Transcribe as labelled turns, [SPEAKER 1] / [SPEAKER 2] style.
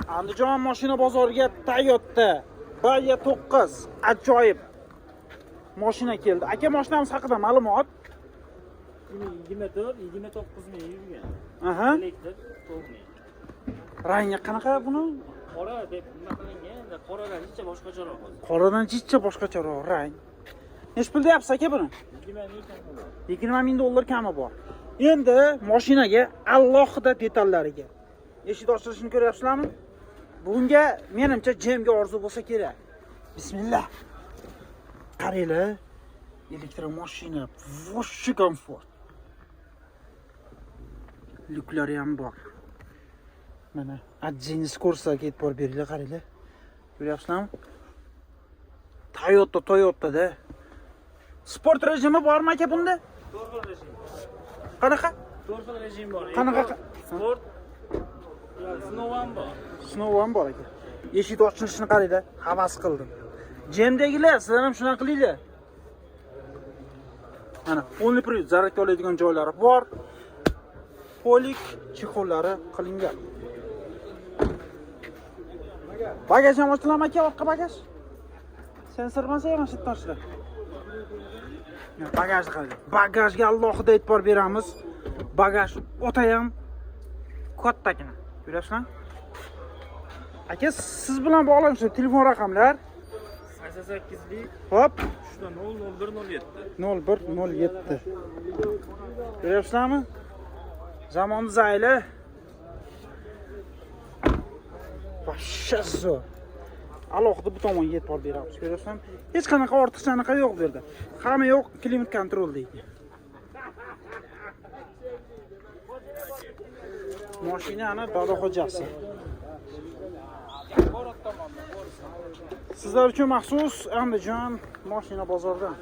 [SPEAKER 1] Andijon mashina bozoriga Toyota Baya 9 ajoyib mashina keldi. Aka, mashinamiz haqida ma'lumot.
[SPEAKER 2] 2024, 29 ming yurgan.
[SPEAKER 1] Aha.
[SPEAKER 2] Elektr to'g'ri.
[SPEAKER 1] Rangi qanaqa buni?
[SPEAKER 2] Qora deb nima qilingan, endi qoradan jicha boshqacharoq hozir.
[SPEAKER 1] Qoradan jicha boshqacharoq rang. Nechi pul deyapsiz aka buni?
[SPEAKER 2] 20 ming kami bor.
[SPEAKER 1] 20 ming dollar kami bor. Endi mashinaga alohida detallariga. Eshik ochilishini ko'ryapsizlarmi? Bunga menimcha jemga orzu bo'lsa kerak. Bismillah. Qaranglar, elektromoshina вообще komfort. Lyuklari ham bor. Mana отдельный скоростьga e'tibor beringlar, qaranglar. Ko'ryapsizlarmi? Toyota, Toyota'da. Sport rejimi bormi aka bunda?
[SPEAKER 2] 4 xil rejim.
[SPEAKER 1] Qanaqa?
[SPEAKER 2] 4 xil rejim bor.
[SPEAKER 1] Qanaqa?
[SPEAKER 2] Sport, sinov ham bor.
[SPEAKER 1] Sinov ham bor aka. Eshik ochilishini qaranglar, havas qildim. Jemdagilar, sizlar ham shunaqa qilinglar. Mana полный привод zaryadka oladigan joylari bor. Polik chexollari qilingan. Bagaj ham ochiladimi aka, orqa bagaj? Sensor bo'lsa ham shu yerdan ochiladi. Bagajni qarang. Bagajga alohida e'tibor beramiz. Bagaj o'tayam kattagina. Ko'ryapsizlarmi? Aka, siz bilan bog'lanishdi telefon raqamlar.
[SPEAKER 2] 88lik
[SPEAKER 1] Hop,
[SPEAKER 2] 3 00107.
[SPEAKER 1] 0107. Ko'ryapsizlarmi? Zamon zayli. Vashsha zo'r. Alohida bu tomonga e'tibor beramiz. Ko'ryapsizlarmi? Hech qanaqa ortiqcha anaqa yo'q bu yerda. Hamma yo'q klimat kontrol deydi. Mashinani Dadaxo'jasi. Sizlar uchun maxsus Andijon mashina bozoridan.